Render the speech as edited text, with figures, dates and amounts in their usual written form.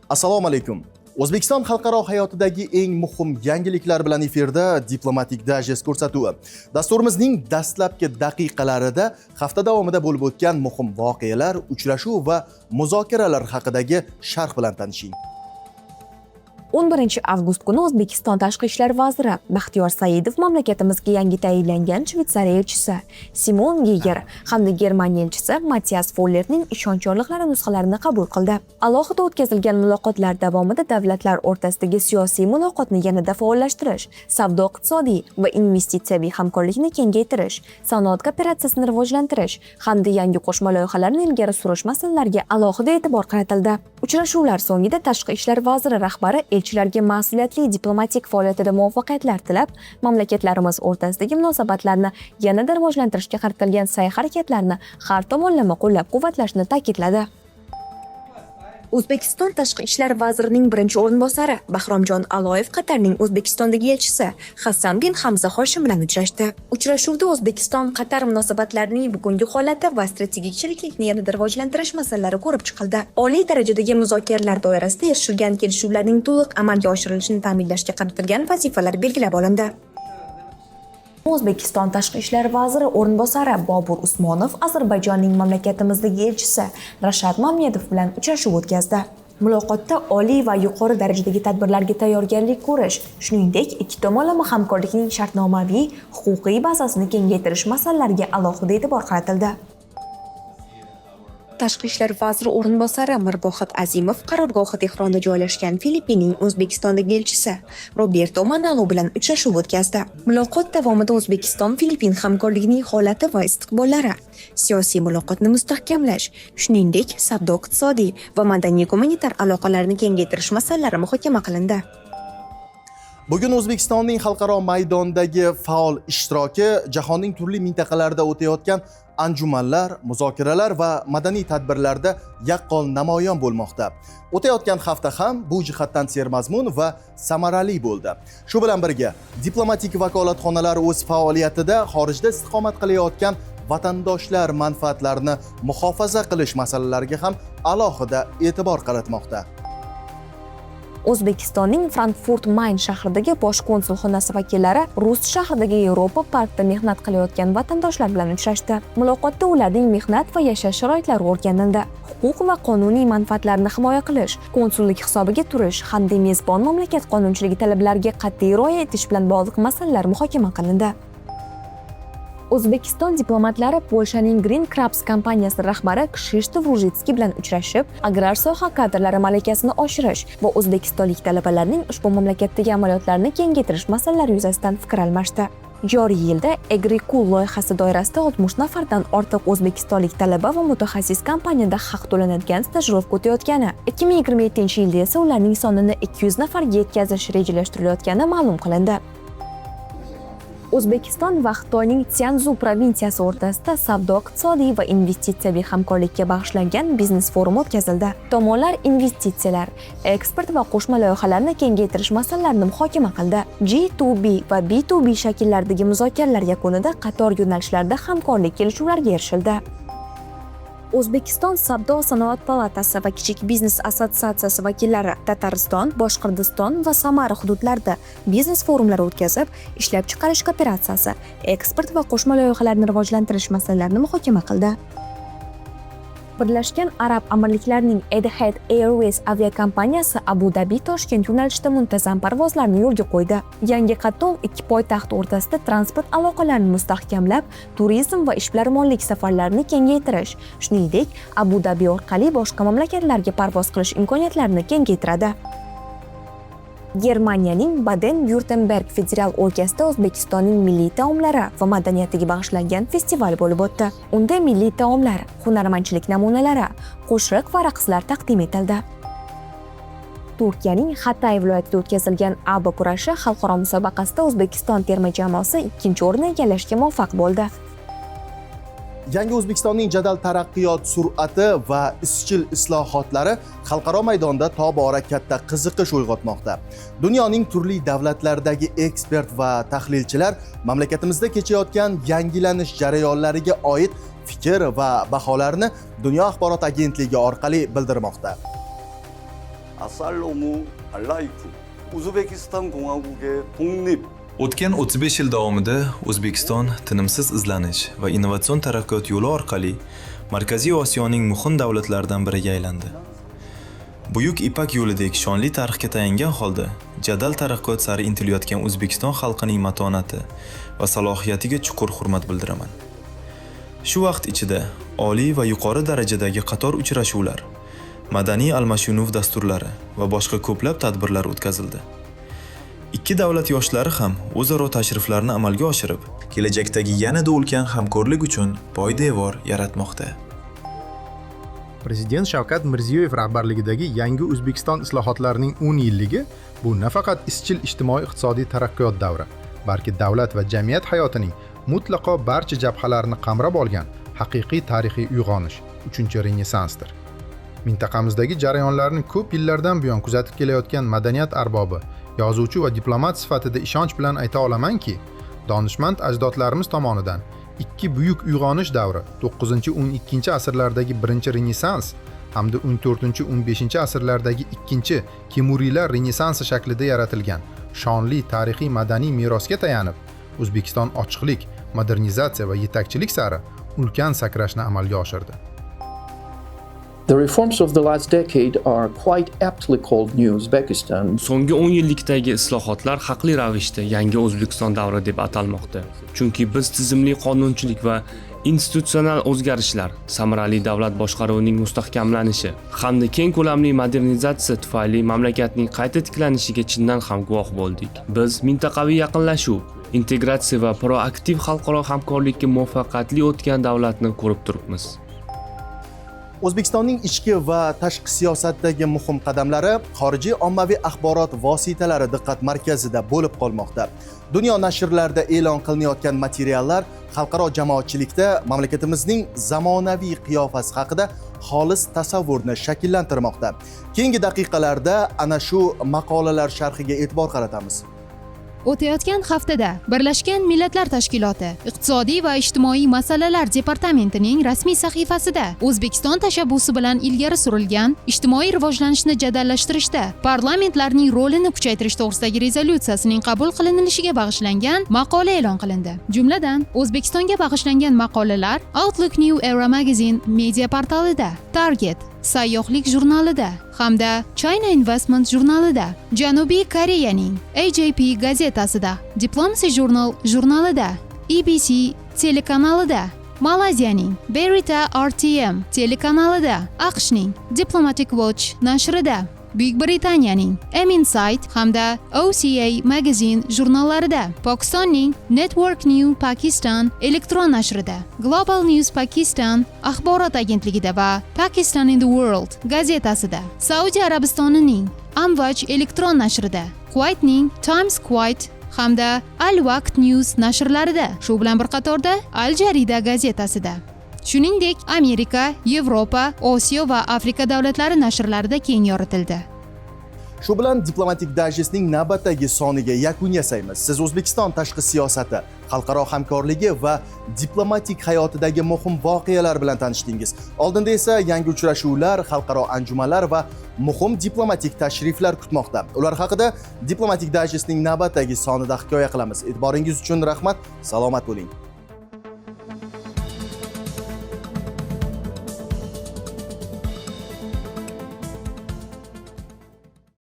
Assalomu alaykum. O'zbekiston xalqaro hayotidagi eng muhim yangiliklar bilan efirda Diplomatik dayjest ko'rsatuvi. Dasturimizning dastlabki daqiqalarida hafta davomida bo'lib o'tgan muhim voqealar, uchrashuv va muzokaralar haqidagi sharh bilan tanishing. 11 avgust kuni O'zbekiston tashqi ishlar vaziri Baxtiyor Saidov mamlakatimizga yangi tayinlangan Shvetsariya elchisi Simon Giger hamda Germaniya elchisi Matias Follerning ishonch yorliqlari nusxalarini qabul qildi. Alohida o'tkazilgan muloqotlar davomida davlatlar o'rtasidagi siyosiy muloqotni yanada faollashtirish, savdo-iqtisodiy va investitsiyaviy hamkorlikni kengaytirish, sanoat kooperatsiyasini rivojlantirish hamda yangi qo'shma loyihalarni ilgari surish masalalariga alohida e'tibor qaratildi. Uchrashuvlar so'ngida tashqi ishlar vaziri rahbari elchilarga mas'uliyatli diplomatik faoliyatida muvaffaqiyatlar tilab, mamlakatlarimiz o'rtasidagi munosabatlarni yanada rivojlantirishga qaratilgan sa'y-harakatlarni har tomonlama qo'llab-quvvatlashni ta'kidladi. O'zbekiston tashqi ishlar vazirining birinchi o'rinbosari Bahromjon Aloyev Qatarning O'zbekistondagi elchisi Hassan bin Hamza Hoshim bilan uchrashdi. Uchrashuvda O'zbekiston Qatar munosabatlarining bugungi holati va strategik sheriklikni yanada rivojlantirish masalalari ko'rib chiqildi. Oliy darajadagi muzokaralar doirasida erishilgan kelishuvlarning to'liq amalga oshirilishini ta'minlashga qaratilgan vazifalar belgilab olindi. O'zbekiston tashqi ishlar vaziri o'rinbosari Bobur Usmonov Ozarbayjonning mamlakatimizdagi elchisi Rashad Mamedov bilan uchrashuv o'tkazdi. Muloqotda oliy va yuqori darajadagi tadbirlarga tayyorgarlik ko'rish, shuningdek, ikki tomonlama hamkorlikning shartnomaviy huquqiy bazasini kengaytirish masalalariga alohida e'tibor qaratildi. Tashqi ishlar vaziri o'rinbosari Mirvohid Azimov qarorgohi Tehronda joylashgan Filippinning O'zbekistondagi elchisi Roberto Manalo bilan uchrashuv o'tkazdi. Muloqot davomida O'zbekiston Filippin hamkorligining holati va istiqbollari, siyosiy muloqotni mustahkamlash, shuningdek, savdo-iqtisodiy va madaniy-gumanitar aloqalarni kengaytirish masalalari muhokama qilindi. Bugun O'zbekistonning xalqaro maydondagi faol ishtiroki jahonning turli mintaqalarida o'tayotgan anjumanlar, muzokaralar va madaniy tadbirlarda yaqqol namoyon bo'lmoqda. O'tayotgan hafta ham bu jihatdan sermazmun va samarali bo'ldi. Shu bilan birga, diplomatik vakolatxonalar o'z faoliyatida xorijda istiqomat qilayotgan vatandoshlar manfaatlarini muhofaza qilish masalalariga ham alohida e'tibor qaratmoqda. O'zbekistonning Frankfurt Mayn shahridagi bosh konsulxonasi vakillari Rust shahridagi Yevropa parkda mehnat qilayotgan vatandoshlar bilan uchrashdi. Muloqotda ularning mehnat va yashash sharoitlari o'rganildi. Huquq va qonuniy manfaatlarni himoya qilish, konsullik hisobiga turish hamda mezbon mamlakat qonunchiligi talablariga qat'iy rioya etish bilan bog'liq masalalar muhokama qilindi. O'zbekiston diplomatlari Polshaning Green Crops kompaniyasi rahbari Kshishtof Rujitskiy bilan uchrashib, agrar soha kadrlari malakasini oshirish va o'zbekistonlik talabalarning ushbu mamlakatdagi amaliyotlarini kengaytirish masalalari yuzasidan fikr almashdi. Joriy yilda Agrikul loyihasi doirasida 60 nafardan ortiq o'zbekistonlik talaba va mutaxassis kompaniyada haq to'lanadigan stajirovka o'tayotgani, 2027-yilda esa ularning sonini 200 nafarga yetkazish rejalashtirilayotgani ma'lum qilindi. O'zbekiston va Xitoyning Tyanzu provinsiyasi o'rtasida savdo-iqtisodiy va investitsiyaviy hamkorlikka bag'ishlangan biznes forum o'tkazildi. Tomonlar investitsiyalar, eksport va qo'shma loyihalarni kengaytirish masalalarini muhokama qildi. G2B va B2B shakllardagi muzokaralar yakunida qator yo'nalishlarda hamkorlik kelishuvlariga erishildi. O'zbekiston Savdo sanoat palatasi va Kichik biznes assotsiatsiyasi vakillari Tatariston, Boshqirdiston va Samara hududlarida biznes forumlar o'tkazib, ishlab chiqarish kooperatsiyasi, eksport va qo'shma loyihalarni rivojlantirish masalalarini muhokama qildi. Birlashgan Arab Amirliklarining Etihad Airways aviakompaniyasi Abu Dabi Toshkent yo'nalishida muntazam parvozlarni yo'lga qo'ydi. Yangi qatnov ikki poytaxt o'rtasida transport aloqalarini mustahkamlab, turizm va ishbilarmonlik safarlarini kengaytirish, shuningdek, Abu Dabi orqali boshqa mamlakatlarga parvoz qilish imkoniyatlarini kengaytiradi. Germaniyaning Baden-Vyurtemberg federal o'lkasida O'zbekistonning milliy taomlari va madaniyatiga bag'ishlangan festival bo'lib o'tdi. Unda milliy taomlar, hunarmandchilik namunalari, qo'shiq va raqslar taqdim etildi. Turkiyaning Hatay viloyatida o'tkazilgan ABA kurashi xalqaro musobaqasida O'zbekiston terma jamoasi ikkinchi o'rinni egallashga muvaffaq bo'ldi. Yangi O'zbekistonning jadal taraqqiyot sur'ati va izchil islohotlari xalqaro maydonda tobora katta qiziqish uyg'otmoqda. Dunyoning turli davlatlaridagi ekspert va tahlilchilar mamlakatimizda kechayotgan yangilanish jarayonlariga oid fikr va baholarni Dunyo axborot agentligi orqali bildirmoqda. Assalomu alaykum. Uzbekistan 공화국의 독립 O'tgan 35 yil davomida O'zbekiston tinimsiz izlanish va innovatsion taraqqiyot yo'li orqali Markaziy Osiyoning muhim davlatlaridan biriga aylandi. Buyuk Ipak yo'lidek shonli tarixga tayangan holda jadal taraqqiyot sari intilayotgan O'zbekiston xalqining matonati va salohiyatiga chuqur hurmat bildiraman. Shu vaqt ichida oliy va yuqori darajadagi qator uchrashuvlar, madaniy almashinuv dasturlari va boshqa ko'plab tadbirlar o'tkazildi. Ikki davlat yoshlari ham o'zaro tashriflarni amalga oshirib, kelajakdagi yanada ulkan hamkorlik uchun poydevor yaratmoqda. Prezident Shavkat Mirziyoyev rahbarligidagi Yangi O'zbekiston islohotlarining 10 yilligi bu nafaqat izchil ijtimoiy-iqtisodiy taraqqiyot davri, balki davlat va jamiyat hayotining mutlaqo barcha jabhalarini qamrab olgan haqiqiy tarixiy uyg'onish, uchinchi renessansdir. Mintaqamizdagi jarayonlarni ko'p yillardan buyon kuzatib kelayotgan madaniyat arbobi, yozuvchi va diplomat sifatida ishonch bilan ayta olamanki, donishmand ajdodlarimiz tomonidan ikki buyuk uyg'onish davri, 9-12 asrlardagi birinchi Renessans hamda 14-15 asrlardagi ikkinchi Temuriylar Renessansi shaklida yaratilgan shonli tarixiy madaniy merosga tayanib, O'zbekiston ochiqlik, modernizatsiya va yetakchilik sari ulkan sakrashni amalga oshirdi. The reforms of the last decade are quite aptly called New Uzbekistan. So'nggi 10 yillikdagi islohotlar haqli ravishda Yangi O'zbekiston davri deb atalmoqda. Chunki biz tizimli qonunchilik va institutsional o'zgarishlar, samarali davlat boshqaruvining mustahkamlanishi hamda keng ko'lamli modernizatsiya tufayli mamlakatning qayta tiklanishiga chindan ham guvoh bo'ldik. Biz mintaqaviy yaqinlashuv, integratsiya va proaktiv xalqaro hamkorlikka muvaffaqiyatli o'tgan davlatni ko'rib turibmiz. O'zbekistonning ichki va tashqi siyosatdagi muhim qadamlari xorijiy ommaviy axborot vositalari diqqat markazida bo'lib qolmoqda. Dunyo nashrlarida e'lon qilinayotgan materiallar xalqaro jamoatchilikda mamlakatimizning zamonaviy qiyofasi haqida xolis tasavvurni shakllantirmoqda. Keyingi daqiqalarda ana shu maqolalar sharhiga e'tibor qaratamiz. O'tayotgan haftada Birlashgan Millatlar Tashkiloti Iqtisodiy va ijtimoiy masalalar departamentining rasmiy sahifasida O'zbekiston tashabbusi bilan ilgari surilgan ijtimoiy rivojlanishni jadallashtirishda parlamentlarning rolini kuchaytirish to'g'risidagi rezolyutsiyasining qabul qilinishiga bag'ishlangan maqola e'lon qilindi. Jumladan, O'zbekistonga bag'ishlangan maqolalar Outlook New Era Magazine media portalida, Target sayyohlik jurnalida hamda China Investment jurnalida, Janubiy Koreyaning AJP gazetasida, Diplomacy Journal jurnalida, EBC telekanalida, Malayziyaning Berita RTM telekanalida, AQShning Diplomatic Watch nashrida, Buyuk Britaniyaning M Insight hamda OCA Magazine jurnallarida, Pokistonning Network New Pakistan elektron nashrida, Global News Pakistan axborot agentligida va Pakistan in the World gazetasida, Saudiya Arabistonining Amvaj elektron nashrida, Kuvaytning Times Kuwait hamda Al Waqt News nashrlarida, shu bilan bir qatorda Al Jarida gazetasida. Shuningdek, Amerika, Yevropa, Osiyo va Afrika davlatlari nashrlarida keng yoritildi. Shu bilan Diplomatik dayjestning navbatdagi soniga yakun yasaymiz. Siz O'zbekiston tashqi siyosati, xalqaro hamkorligi va diplomatik hayotidagi muhim voqealar bilan tanishdingiz. Oldinda esa yangi uchrashuvlar, xalqaro anjumanlar va muhim diplomatik tashriflar kutmoqda. Ular haqida Diplomatik dayjestning navbatdagi sonida hikoya qilamiz. E'tiboringiz uchun rahmat, salomat bo'ling.